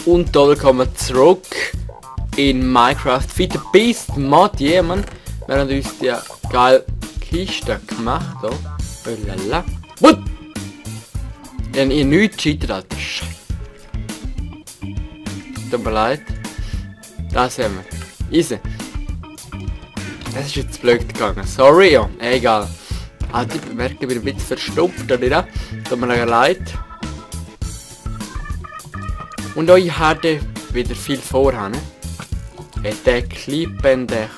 Und willkommen zurück in Minecraft Feed the Beast Mod. Jemand, wir haben uns die geile Kiste gemacht. So. Lala. What? Ich habe nichts gescheitert, Alter. Tut mir leid. Das haben wir. Easy. Das ist jetzt blöd gegangen. Sorry, ja. Egal. Alter, ich merke, ich bin ein bisschen verstopft, oder? Tut mir leid. Und euch hatte wieder viel vorhaben. Der Klippendeck.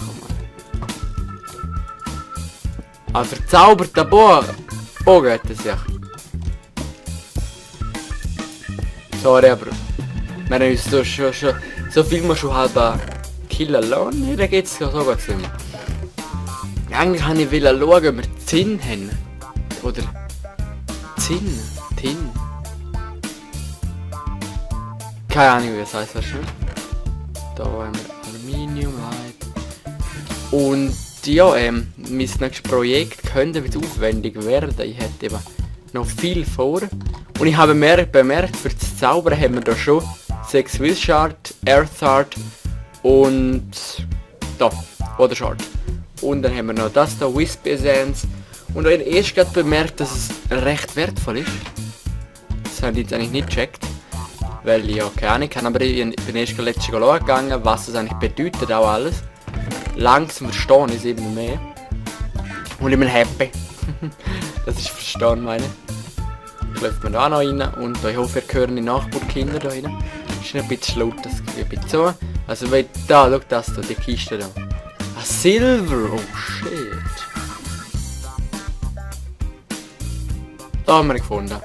Ein verzauberter Bogen hat es ja. Sorry, aber wir haben uns so viel mal schon halb killen lassen. Nee, da geht's ja so gut immer. Eigentlich wollte ich schauen, ob wir Zinn haben. Oder Tin. Keine Ahnung, wie das heißt, weißt du? Da haben wir Aluminium, Light. Und ja, mein nächstes Projekt könnte etwas aufwendig werden. Ich hätte eben noch viel vor. Und ich habe bemerkt, für das Zaubern haben wir da schon 6 Wildshard, Earthshard und da, Water Shard. Und dann haben wir noch das da, Wispy Essence. Und ich habe erst gerade bemerkt, dass es recht wertvoll ist. Das habe ich jetzt eigentlich nicht gecheckt. Weil ich ja keine Ahnung kann, aber ich bin erst letztes Jahr gegangen, was das eigentlich bedeutet, auch alles. Langsam verstehen ist eben mehr. Und ich bin happy. Das ist verstehen, meine. Ich läuft mir da noch rein und ich hoffe, ihr hören die Nachbarkinder da rein. Ist ein bisschen laut, das geht ein bisschen so. Also wenn da, schau das da, die Kiste da. Ah, Silver, oh shit. Da haben wir ihn gefunden.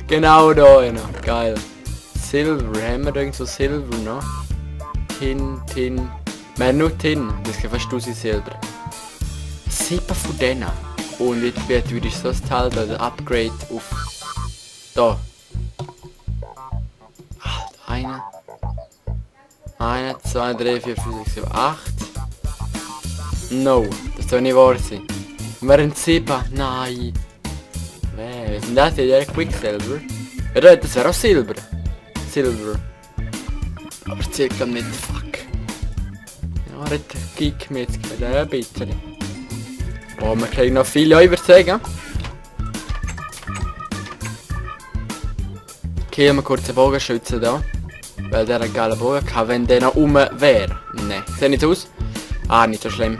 Genau da, ja, geil. Silver, haben wir irgendwo Silver noch? Tin. Wir haben nur Tin, das geht fast 1000 Silber. 7 von denen. Und jetzt würde ich so das Teil da, der Upgrade auf... Da. Eine, 2, 3, 4, 5, 6, 7, 8. No, das soll nicht wahr sein. Wir haben 7, nein. Was ist denn das hier? Der Quicksilver? Ja, das wäre auch Silber. Aber circa nicht, fuck. Ja, das gibt mir jetzt gerade ein bisschen. Oh, wir kriegen noch viele, ich würde sagen. Okay, wir kurz den Bogenschützen da. Weil der einen geilen Bogen hat, wenn der noch wäre. Ne, sieht nicht aus. Ah, nicht so schlimm.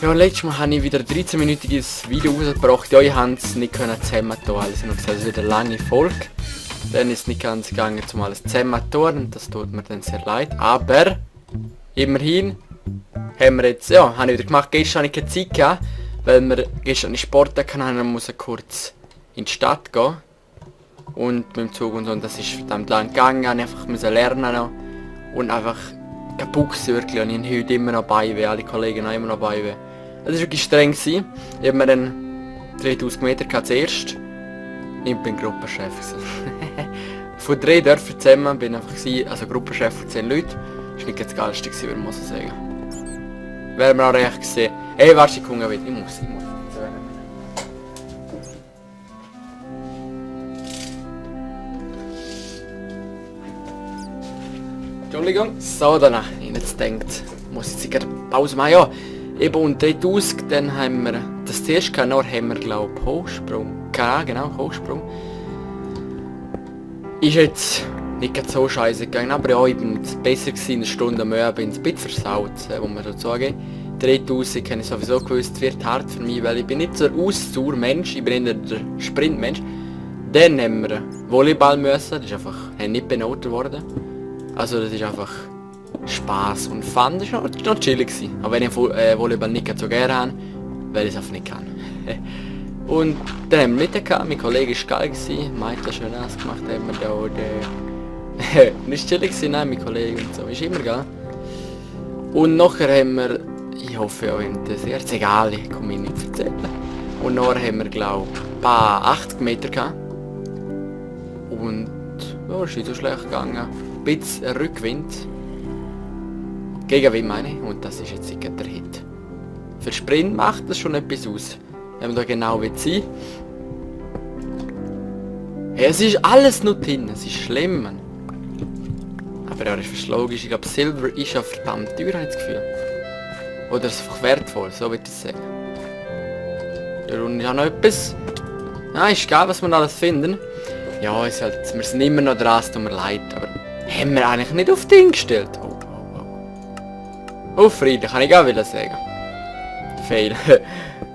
Ja, letztes Mal habe ich wieder ein 13-minütiges Video rausgebracht. Ja, ich habe es nicht zusammen tun. Also noch gesagt, es wird eine lange Folge. Dann ist es nicht ganz gegangen, zum alles zusammen zu tun. Und das tut mir dann sehr leid. Aber immerhin haben wir jetzt, ja, habe ich wieder gemacht. Gestern habe ich keine Zeit gehabt, weil wir gestern nicht Sport hatten. Dann muss ich kurz in die Stadt gehen. Und mit dem Zug und so. Und das ist verdammt lang gegangen. Ich einfach müssen lernen noch. Und einfach kein Buchs wirklich. Und ich habe heute immer noch Beiweh. Alle Kollegen haben immer noch Beiweh. Es war wirklich streng. Ich habe mir dann 3000 Meter gehabt zuerst. Ich bin Gruppenchef. Von 3 Dörfern zusammen bin ich einfach also Gruppenchef von 10 Leuten. Das war nicht das Geilste, muss ich sagen. Werden wir auch recht gesehen. Ey, warte, ich komme wieder. Ich muss. Entschuldigung. So, danach. Ich jetzt denkt, muss ich sicher Pause machen. Ja, eben und 3000, dann haben wir das zuerst gehabt, noch haben wir glaube ich Hochsprung. Genau, Hochsprung. Ist jetzt nicht ganz so scheiße gegangen, aber ja, ich bin jetzt besser gewesen, eine Stunde mehr, bin ein bisschen versaut, wo man so sagen. 3000 habe ich sowieso gewusst, wird hart für mich, weil ich bin nicht so ein Ausdauermensch, ich bin eher der Sprintmensch. Dann haben wir Volleyball müssen, das ist einfach nicht benotet worden. Also das ist einfach Spaß und Fun, das war noch chillig gewesen. Aber wenn ich Volleyball nicht so gerne habe, weil ich es einfach nicht kann. Und dann haben wir Mittag gehabt, mein Kollege war geil gewesen, meinte schön ausgemacht, haben wir da nicht chillig gewesen, nein, mein Kollege und so, ist immer geil. Und nachher haben wir, ich hoffe auch in das Herz, egal, ich komme Ihnen nicht erzählen. Und nachher haben wir glaube ich ein paar 80 Meter gehabt. Und ja, ist nicht so schlecht gegangen. Ein bisschen Rückwind. Gegenwind meine ich, und das ist jetzt sicher der Hit. Für Sprint macht das schon etwas aus. Wenn man da genau will sein. Hey, es ist alles noch drin, es ist schlimm, Mann. Aber ja, das ist logisch. Ich glaube, Silber ist ja verdammt teuer, habe ich das Gefühl. Oder es ist einfach wertvoll, so würde ich sagen. Da unten ist auch noch etwas. Ja, ist egal, was wir alles finden. Ja, ist halt, wir sind immer noch dran, es tut mir leid, aber haben wir eigentlich nicht auf Ding gestellt? Oh, Frieden, kann ich auch wieder sagen. Fail.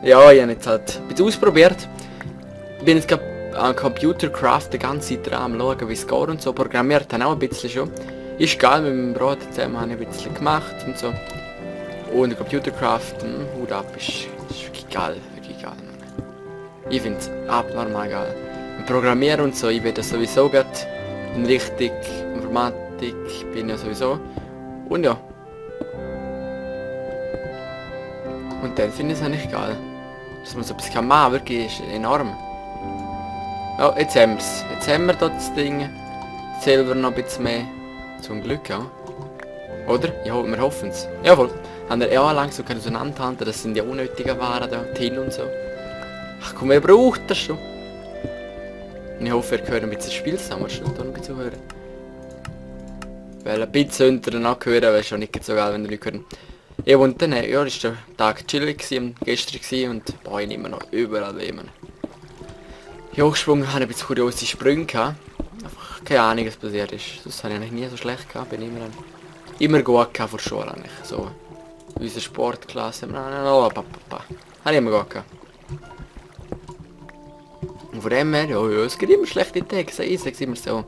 Ja, ich habe jetzt halt ein bisschen ausprobiert. Ich bin jetzt gerade an Computercraft die ganze Zeit dran am schauen, wie es geht und so. Programmiert dann auch ein bisschen schon. Ist geil, mit meinem Bruder zusammen habe ich ein bisschen gemacht und so. Und Computercraft, Hut ab, ist wirklich geil, wirklich geil. Ich finde es abnormal geil. Mit Programmieren und so, ich werde sowieso gerade in Richtung Informatik, bin ja sowieso. Und ja. Und dann finde ich es eigentlich geil. Dass man so etwas kann machen, wirklich ist enorm. Ja, jetzt haben wir es. Jetzt haben wir dort das Ding. Silber noch ein bisschen mehr. Zum Glück, ja. Oder? Ja, wir hoffen es. Jawohl. Haben wir ja lang so auseinanderhalten, das sind ja unnötige Waren da, Tin und so. Ach komm, wer braucht das schon? Und ich hoffe, ihr hört ein bisschen das Spiel zusammen, schon ein bisschen hören. Weil ein bisschen unter den hören, wäre schon nicht so geil, wenn ihr nicht hören. Ja, und dann, ja, das war der Tag chillig gewesen, gestern gewesen und boah, ich immer noch überall weh, man. Ich hochgesprungen, habe ein bisschen kuriose Sprünge gehabt. Einfach keine Ahnung, was passiert ist. Das habe ich eigentlich nie so schlecht gehabt, bin immer gut gehabt vor der Schule eigentlich, so. Unsere Sportklasse, habe ich immer gut gehabt. Und von dem her, ja, es gibt immer schlechte Tage, ich sage immer so.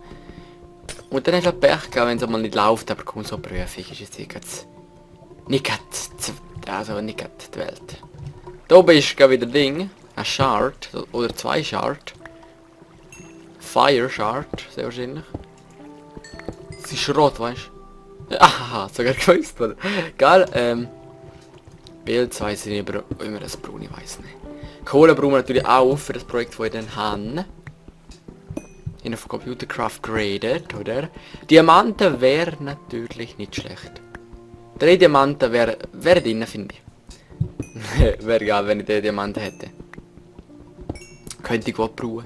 Und dann hast du halt Pech gehabt, wenn es mal nicht läuft, aber komm, so Prüfung ist jetzt nicht gerade die Welt. Da oben ist wieder Ding, ein Shard, oder 2 Shard. Fire Shard, sehr wahrscheinlich. Es ist rot, weißt du? Aha, sogar gewusst, oder? Geil, Bild weiss ich nicht, aber immer das Braun, ich weiss nicht. Kohle brauchen wir natürlich auch für das Projekt, das ich dann habe. In auf Computercraft graded, oder? Diamanten wäre natürlich nicht schlecht. 3 Diamanten wäre drin, finde ich. Wäre geil, wenn ich den Diamanten hätte. Könnte ich gut brauchen.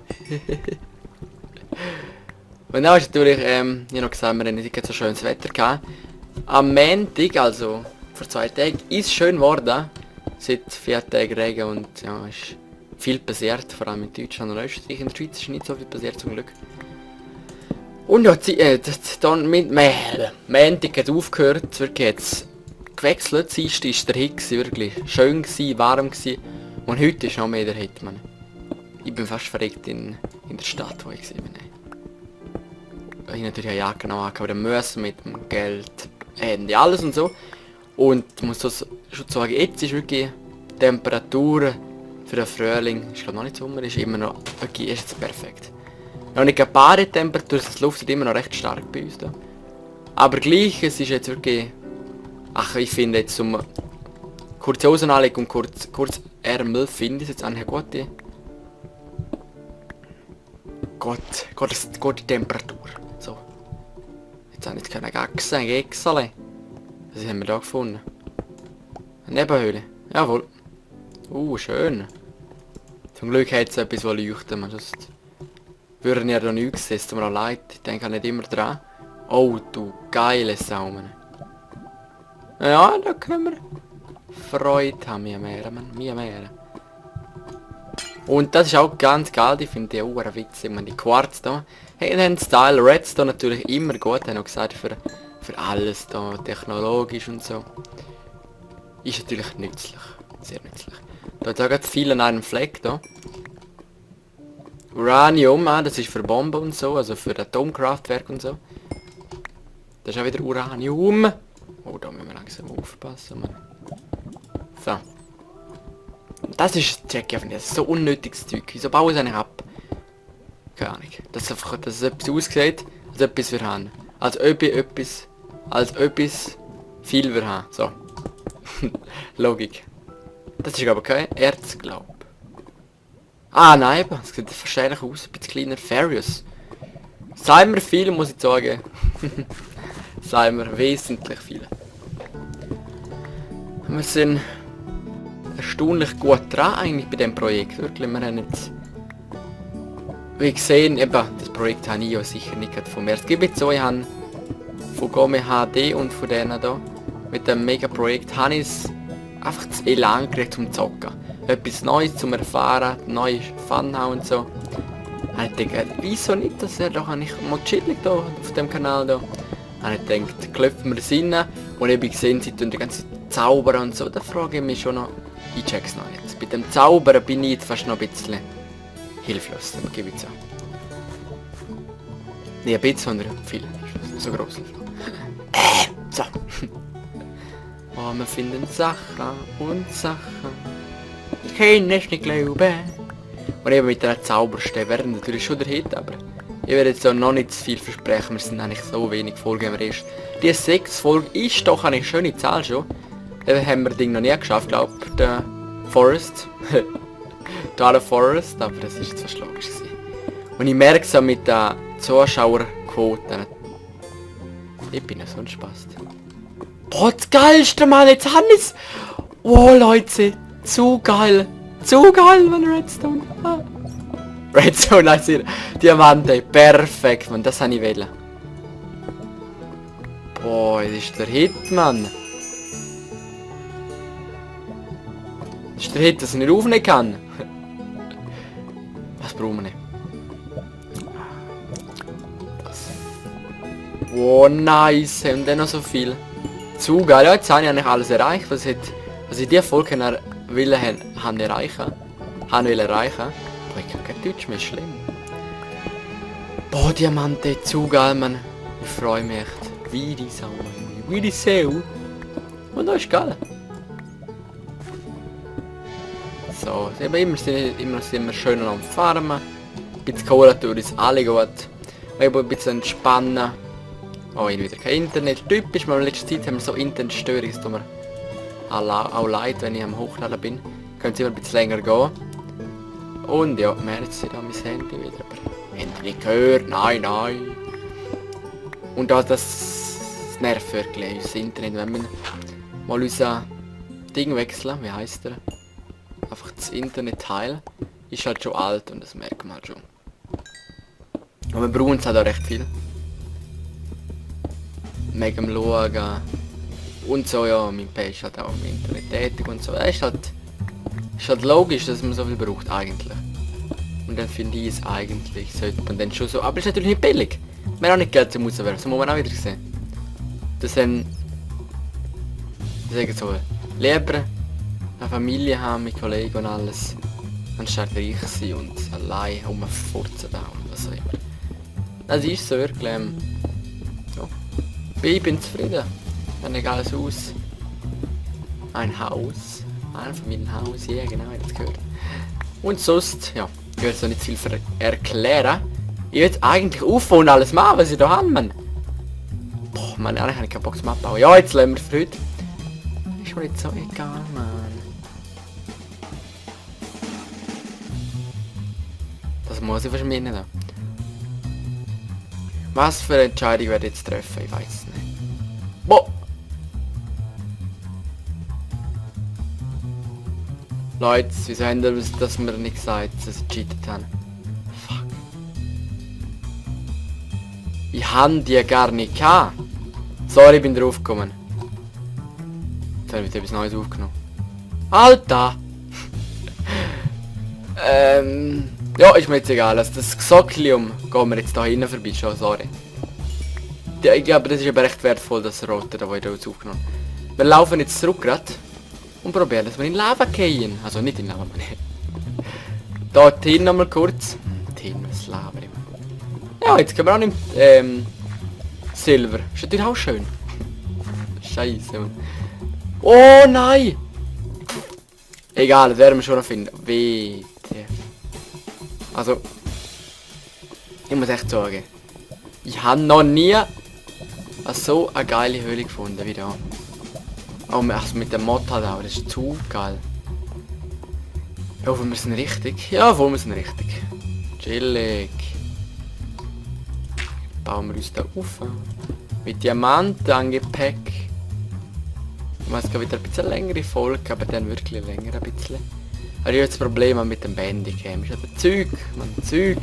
Und dann ist natürlich, ich noch gesagt, wir haben nicht so schönes Wetter gehabt. Am Montag, also vor 2 Tagen, ist schön geworden. Seit 4 Tagen Regen und ja, ist viel passiert, vor allem in Deutschland und Österreich. In der Schweiz ist nicht so viel passiert, zum Glück. Und ja, dann mit Montag hat aufgehört, es wird jetzt gewechselt. Dienstag ist der Hit, wirklich schön gewesen, warm gewesen. Und heute ist noch mehr der Hit, man. Ich bin fast verreckt in der Stadt, wo ich war. Ich habe natürlich eine Jacke noch angehabt, den Müssen mit dem Geld, Handy, alles und so. Und ich muss das schon sagen, jetzt ist wirklich die Temperatur für den Frühling, ich glaube noch nicht Sommer, ist immer noch wirklich, ist jetzt perfekt. Noch nicht eine Badetemperatur, die Luft ist immer noch recht stark bei uns da. Aber gleich, es ist jetzt wirklich, ach, ich finde jetzt zum kurze Hosen anlegen und kurz Ärmel finde ich jetzt eigentlich eine gute Temperatur. So. Jetzt habe ich keine Gachse, ein Gechsele. Was haben wir da gefunden? Eine Nebenhöhle. Jawohl. Schön. Zum Glück hat es etwas, was leuchtet. Man sonst würden ja da nichts sehen. Es tut mir auch leid. Ich denke nicht immer dran. Oh, du geile Sau, Mann. Ja, da können wir Freude haben. Mir mehr. Und das ist auch ganz geil. Ich finde die Uhren witzig. Die Quarz da. Hey, den Style Redstone natürlich immer gut. Haben auch gesagt, für alles da, technologisch und so. Ist natürlich nützlich. Sehr nützlich. Da hat auch viel an einem Fleck da. Uranium, das ist für Bomben und so, also für Atomkraftwerk und so. Das ist auch wieder Uranium. Oh, da müssen wir langsam aufpassen, Mann. So. Das ist, check ich, das ist so unnötiges Zeug. Wieso baue ich es eigentlich ab? Keine Ahnung. Dass es etwas aussieht, als etwas wir haben. Als etwas viel wir haben. So. Logik. Das ist aber kein Erz, glaub. Ah nein, es sieht wahrscheinlich aus, ein bisschen kleiner. Farius. Sei mir viel, muss ich sagen. Sei mir wesentlich viel. Wir sind erstaunlich gut dran eigentlich bei dem Projekt. Wirklich, wir haben jetzt... Wie gesehen, eben, das Projekt habe ich ja sicher nicht von mir. Es gibt jetzt so, ich habe von Game HD und von denen da, mit dem Mega-Projekt, habe ich es einfach zu Elan gekriegt zum Zocken. Etwas Neues zum Erfahren, neue Fun haben und so. Und ich denke, wieso nicht, dass er doch nicht mal chillig da auf dem Kanal da. Und ich denke, klopfen wir es rein und ich habe gesehen, sie tun die ganze Zauber und so, da frage ich mich schon noch, ich check's noch nicht. Bei dem Zaubern bin ich fast noch ein bisschen hilflos, das gebe ich zu. Nicht ein bisschen, sondern viel. So groß. So. Oh, wir finden Sachen und Sachen. Ich kann es nicht glauben. Und eben mit der Zauberstäbe wäre natürlich schon der Hit, aber ich werde jetzt auch noch nicht zu viel versprechen, wir sind eigentlich so wenig Folgen erst. Die 6 Folge ist doch eine schöne Zahl schon. Da haben wir das Ding noch nie geschafft, glaube ich, der Forest. Total Forest, aber das ist jetzt fast logisch gewesen. Und ich merke es auch mit den Zuschauerquoten. Ich bin ja so ein Spaß. Boah, das Geilste, Mann, jetzt haben wir's! Oh, Leute, zu geil! Zu geil, man, Redstone! Ah. Redstone, also Diamante, perfekt, man, das habe ich wählen. Boah, das ist der Hit, Mann! Das ist der Hit, dass ich nicht aufnehmen kann. Was brauchen wir nicht? Das. Oh, nice, und dann noch so viel. Zu geil, ja, jetzt habe ich eigentlich alles erreicht, was ich die Folge will erreichen. Boah, ich kann kein Deutsch mehr, schlimm. Boah, Diamante, zu geil, Mann. Ich freue mich echt. Wie die Sau, wie die Sau. Und das ist geil. So, immer sind wir schön am Farmen. Ein bisschen Kohle ist alle gut. Ein bisschen entspannen. Oh, ich wieder kein Internet. Typisch, weil in letzter Zeit haben wir so Internetstörungen, dass mir auch leid, wenn ich am Hochladen bin. Könnte immer ein bisschen länger gehen. Und ja, wir haben jetzt hier mein Handy wieder. Aber Handy nicht gehört, nein. Und das nervt wirklich, das Internet. Wenn wir mal unser Ding wechseln, wie heisst der? Einfach das Internet-Teil ist halt schon alt und das merkt man halt schon. Und wir brauchen es halt auch recht viel. Mega am Schauen. Und so, ja, mein P ist halt auch im Internet tätig und so. Es ist halt logisch, dass man so viel braucht eigentlich. Und dann finde ich es eigentlich, sollte man dann schon so... Aber es ist natürlich nicht billig. Wir haben auch nicht Geld zum Rauswerfen, das muss man auch wieder sehen. Das sind... Sagen so, lieber eine Familie haben mit Kollegen und alles, anstatt reich sein und allein rumfurzen da und was auch immer. Das ist so wirklich, so. Ich bin zufrieden. Ein geiles Haus. Ein Haus. Ein Familienhaus, ja genau, das gehört. Und sonst, ja, ich will so nicht viel erklären. Ich will eigentlich aufbauen und alles machen, was ich da habe, Mann. Boah, Mann, eigentlich habe ich keinen Bock zum Abbauen. Ja, jetzt lassen wir es für heute. Ist mir nicht so egal, Mann. Das muss ich verschmieren da. Was für eine Entscheidung werde ich jetzt treffen? Ich weiß es nicht. Boah! Leute, wieso haben wir das mir nicht gesagt, dass ich cheatet habe? Fuck. Ich habe die gar nicht gehabt. Sorry, ich bin drauf gekommen. Jetzt habe ich etwas Neues aufgenommen. Alter! Ja, ist mir jetzt egal. Also das Xoclium gehen wir jetzt da hinten vorbei, schon, sorry. Ja, ich glaube, das ist aber recht wertvoll, das Rote, da wo ich da jetzt aufgenommen habe. Wir laufen jetzt zurück gerade und probieren, dass wir in Lava gehen. Also nicht in Lava, meine. Dorthin nochmal kurz. Dorthin, das Lava immer. Ja, jetzt können wir auch nicht Silber. Ist natürlich auch schön. Scheiße, Mann. Oh nein! Egal, das werden wir schon noch finden. Bitte. Also, ich muss echt sagen, ich habe noch nie so eine geile Höhle gefunden wie da. Oh, also mit dem Mod halt auch, das ist zu geil. Ja, hoffen wir sind richtig. Ja, hoffen wir sind richtig. Chillig. Bauen wir uns da auf. Mit Diamanten, Gepäck. Ich mache jetzt wieder ein bisschen längere Folge, aber dann wirklich länger ein bisschen. Aber ich habe jetzt Probleme mit dem Bandicam. Ich habe Zeug, Zeug.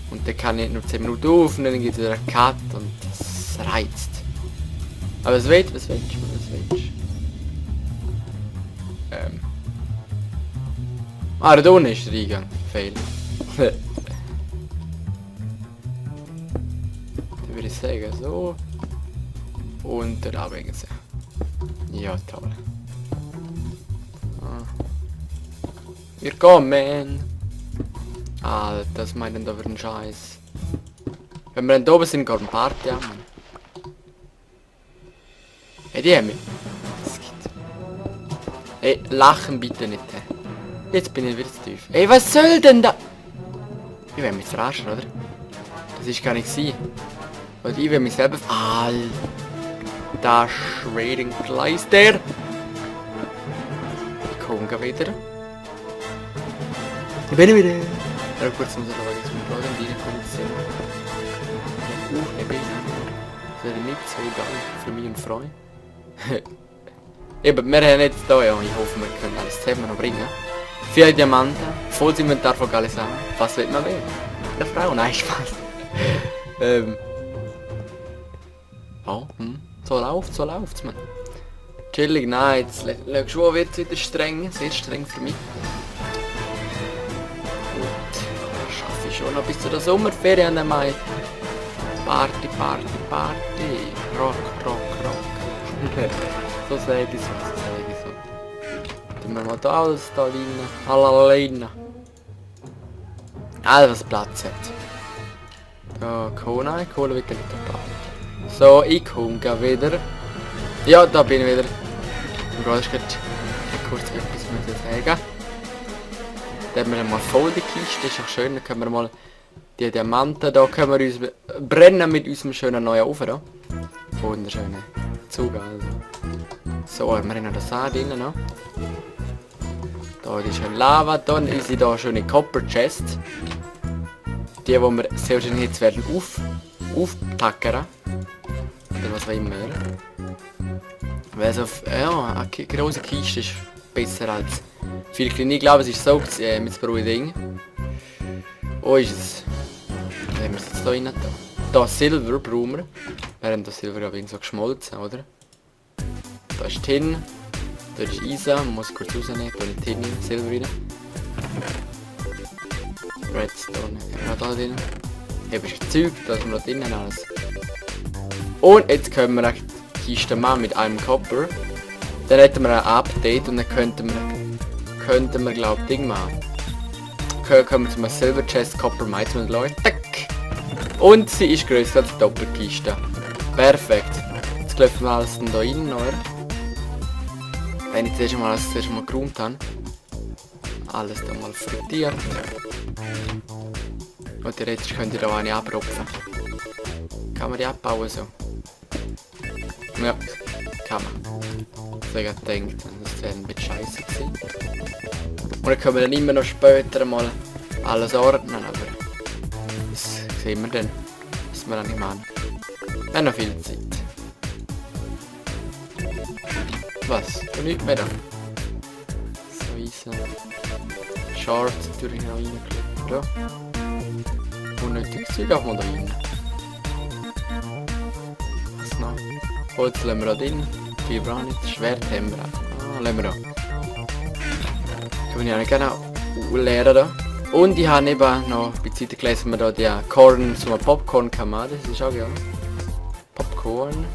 Und dann kann ich nur 10 Minuten auf und dann gibt es wieder einen Cut und das reizt. Aber was willst du? Da unten ist der Eingang. Fail. Dann würde ich sagen, so. Und der Abwägen. Ja, toll. Wir kommen! Alter, das meinen da für einen Scheiß. Wenn wir dann oben sind, gehen wir Party an. Hey, die haben mich. Hey, lachen bitte nicht. Jetzt bin ich wieder zu tief. Ey, was soll denn da? Ich will mich verarschen, oder? Das ist gar nicht sie. Und ich will mich selber... Da Schweden Kleister. Ich komme wieder. Ich bin wieder. Ja, kurz muss ich aber jetzt mit Leuten reinkommen. Ich bin das wäre nicht so geil für mich und Freund. Eben, wir haben jetzt da, ja, ich hoffe, wir können alles zusammen noch bringen. 4 Diamanten, volles Inventar von Galisan. Was wird man wählen? Eine Frau? Nein, Spaß. So läuft's, man. Chillig, nein, jetzt schon wird wieder streng, sehr streng für mich. Gut, schaffe ich schon noch bis zu der Sommerferien am Mai. Party. Rock. So sage ich so. Tun wir mal da alles da rein. Alleine. Alles was Platz hat. Da, Kohle wird nicht total. So, ich komme wieder. Ja, da bin ich wieder. Du brauchst kurz etwas mit sagen. Dann haben wir mal voll die Kiste, ist auch schön. Dann können wir mal die Diamanten, da können wir uns brennen mit unserem schönen neuen Ofen da. Wunderschöne Zug also. So, wir haben noch das Sand drin noch. Da die schöne Lava, dann ist sie da schöne Copper Chest. Die wo wir sehr wahrscheinlich jetzt werden auftackern. Oder was auch immer. Weil so, ja, eine große Kiste ist besser als viel kleine. Ich glaube, es ist so mit dem Ding. Wo ist es? Was haben wir es jetzt da rein? Da Silber brauchen wir. Wir haben das Silber aber so geschmolzen, oder? Da ist Tin. Da ist Eisen. Man muss kurz rausnehmen. Da ist Tin, Silber rein. Redstone. Ja, da drin. Hier ist Zeug. Da ist noch drinnen alles. Und jetzt können wir eine Kiste machen mit einem Copper. Dann hätten wir ein Update und dann könnten wir glaube ich Ding machen. Können wir zum Silver Chest Copper Mites mit Leuten. Und sie ist größer als die Doppelkiste. Perfekt. Jetzt klopfen wir alles da rein, oder? Wenn ich zuerst mal geräumt habe. Alles da mal frittiert. Und theoretisch könnt ihr da eine abrupfen. Kann man die abbauen so? Ja, kann man. So ich gedacht, das wäre ein bisschen scheiße gewesen. Und dann können wir dann immer noch später mal alles ordnen, aber das sehen wir dann, was wir dann nicht machen. Wir haben noch viel Zeit. Was? Und nichts mehr da. So Eisen. Short natürlich noch reingeklebt. Da. Unnötiges Zeug auch mal da rein. Was noch? Holz lassen wir auch drin. Viel brauche ich nicht. Schwert haben wir auch. Lassen wir auch. Können wir ja nicht genau leeren da. Und ich habe eben noch bei der Zeit gelesen, dass man da die Korn zum Popcorn kann machen. Das ist auch geil. Popcorn.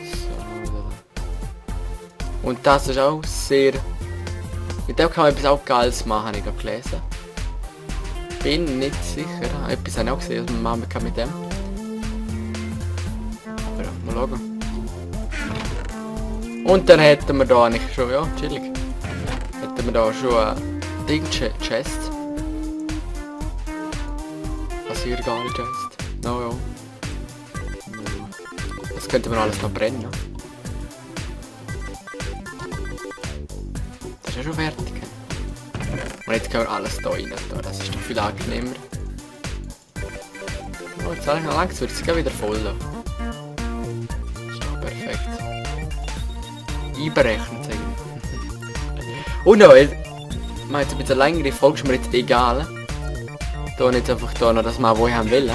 So. Und das ist auch sehr... Mit dem kann man etwas auch Geiles machen, ich habe gelesen. Bin nicht sicher. Etwas habe ich auch gesehen, was man machen kann mit dem. Aber ja, mal schauen. Und dann hätten wir da eigentlich schon, ja, chillig. Hätten wir da schon ein Ding-Chest. Was hier gar nicht Chest. No, ja. Das könnte man alles noch brennen. Das ist ja schon fertig. Und jetzt können wir alles da rein. Das ist doch viel angenehmer. Oh, jetzt habe ich noch langsam, wird es wieder voll. Da. Das ist doch perfekt. einberechnet eigentlich. Und noch, ich meine jetzt ein bisschen längere Folge ist mir jetzt egal. Da nicht einfach da noch das mal, wo ich haben will.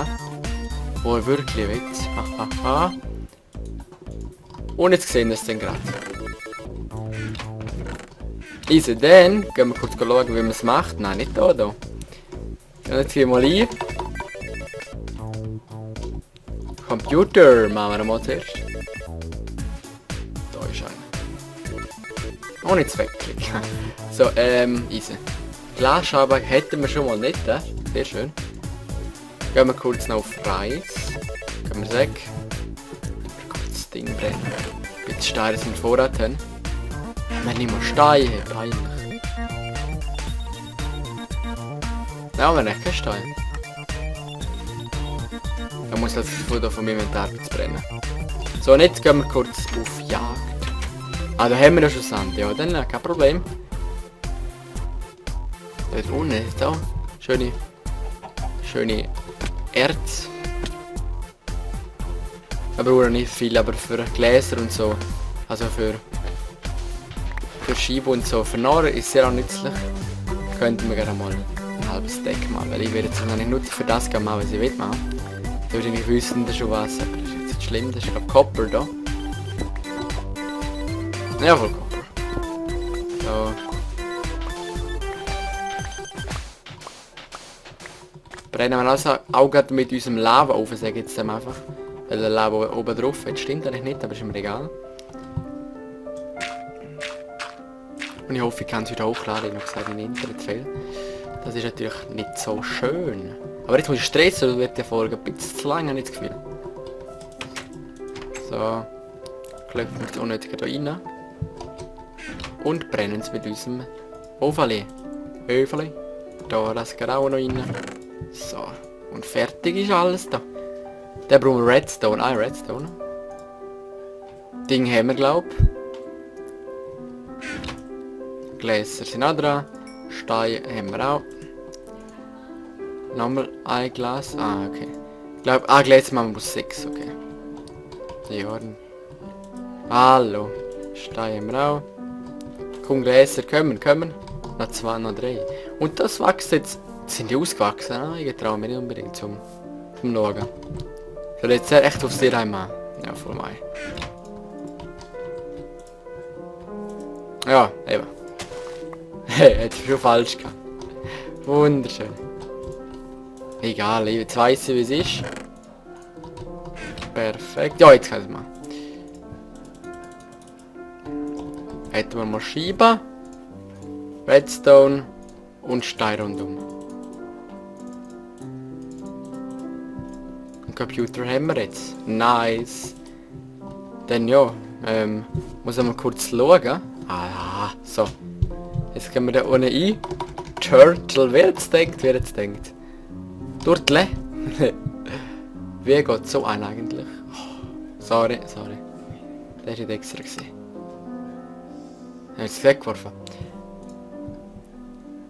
Wo ich wirklich will. Hahaha. Und jetzt sehen wir es dann gerade. Easy, dann gehen wir kurz schauen, wie man es macht. Nein, nicht da. Und jetzt gehen wir mal ein. Computer machen wir mal zuerst. Da ist einer. Und jetzt wegklicken. So, easy. Glasscheibe hätten wir schon mal nicht, sehr schön. Gehen wir kurz noch auf Reis. Gehen wir weg. Kurz das Ding brennen. Bitte Steine, dass wir Vorrat haben. Wir nicht mal Steine, peinlich. Ja, wir haben nicht keinen Stein. Da muss das Foto von meinem Inventar brennen. So, und jetzt gehen wir kurz auf Jagd. Ah, da haben wir ja schon Sand, ja, dann kein Problem. Dort unten ist da schöne Erz. Wir brauchen nicht viel, aber für Gläser und so, also für Scheiben und so, für Nahrung ist sehr nützlich. Könnten wir gerne mal ein halbes Deck machen, weil ich werde jetzt noch nicht nur für das machen, was ich will machen. Da würde ich wissen, das ist schon was, aber das ist jetzt nicht schlimm, das ist gerade Copper da. Ja, voll Copper. So. Brennen wir also auch gerade mit unserem Lava auf, sage ich jetzt einfach. Weil der Lava oben drauf hat, stimmt eigentlich nicht, aber ist mir egal. Und ich hoffe, ich kann es wieder hochladen, ich habe gesagt, im Internet fehlt. Das ist natürlich nicht so schön. Aber jetzt muss ich stressen, oder wird die Folge ein bisschen zu lang, habe ich das Gefühl. So. Klopfen wir das Unnötige hier rein. Und brennen es mit unserem Ofali. Öfeli. Da das geht auch noch rein. So. Und fertig ist alles da. Dann brauchen wir Redstone. Ah, Redstone. Ding haben wir, glaube ich. Gläser sind auch dran. Steine haben wir auch. Nochmal ein Glas. Ah, okay. Ich glaube, Gläser machen wir plus 6, okay. Ja. Hallo. Steine haben wir auch. Komm, Gläser, kommen. Noch 2, noch 3. Und das wächst jetzt. Sind die ausgewachsen? Ah, ich traue mir nicht unbedingt zum Schauen. Soll ich jetzt echt aufs Tier machen? Ja, voll mal. Ja, eben. Hey, hätte ich schon falsch gehabt. Wunderschön. Egal, jetzt weiss ich, wie es ist. Perfekt. Ja, jetzt kann ich es machen. Hätten wir mal Scheiben, Redstone und Stein rundum. Einen Computer haben wir jetzt. Nice. Dann ja, muss ich mal kurz schauen. Ah, so. Jetzt gehen wir da unten ein. Turtle, wer jetzt denkt? Turtle? Wie geht so ein eigentlich? Oh, sorry. Der ist extra gesehen. Ich habe es weggeworfen.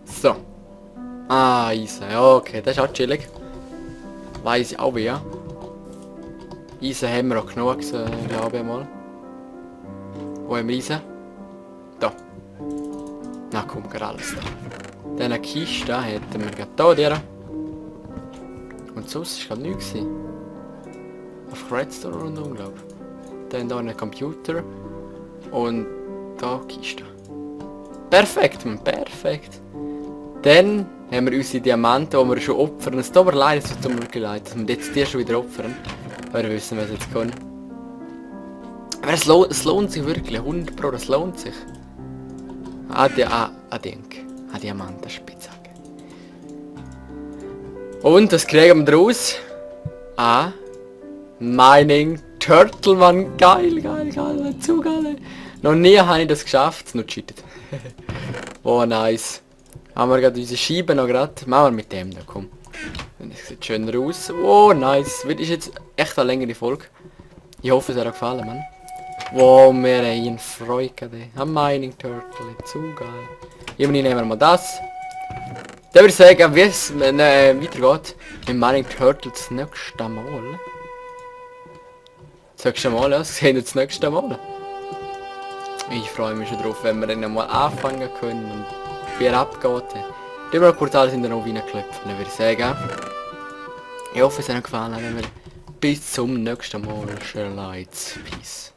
So. Ah, Eisen. Ja, okay, das ist auch chillig. Weiss ich auch wie, ja. Eisen haben wir auch genug, glaube ich mal. Wo haben wir Eisen? Da. Na komm, gerade alles da. Dann eine Kiste hätten wir gerade hier. Und sonst war es nichts. Auf Redstone rundum, glaube ich. Dann hier einen Computer. Und da Kiste. Perfekt, man, perfekt. Dann haben wir unsere Diamanten, die wir schon opfern. Es tut mir leid, es tut mir wirklich leid, dass wir jetzt die schon wieder opfern. Weil wir wissen, was jetzt kommt. Aber es lohnt sich wirklich, 100 Pro, das lohnt sich. Diamantenspitzhacke. Und das kriegen wir daraus. Mining Turtle, Mann. Geil, zu geil. Noch nie habe ich das geschafft, es nur cheatet. Oh, nice. Haben wir gerade unsere Scheibe noch gerade. Machen wir mit dem da, komm. Das sieht schöner aus. Oh, nice. Ist jetzt echt eine längere Folge. Ich hoffe, es hat euch gefallen, Mann. Wow, wir haben Freude. Am Mining Turtle, zu geil. Immerhin nehmen wir mal das. Dann würde ich sagen, wie es weitergeht mit Mining Turtle das nächste Mal. Das nächste Mal, ja, das sehen wir das nächste Mal. Ich freue mich schon drauf, wenn wir dann mal anfangen können und wie er abgeht. Die Portale sind dann auch reingeklopft, dann würde ich sagen. Ich hoffe, es hat euch gefallen. Wenn wir bis zum nächsten Mal. Schön Leute. Peace.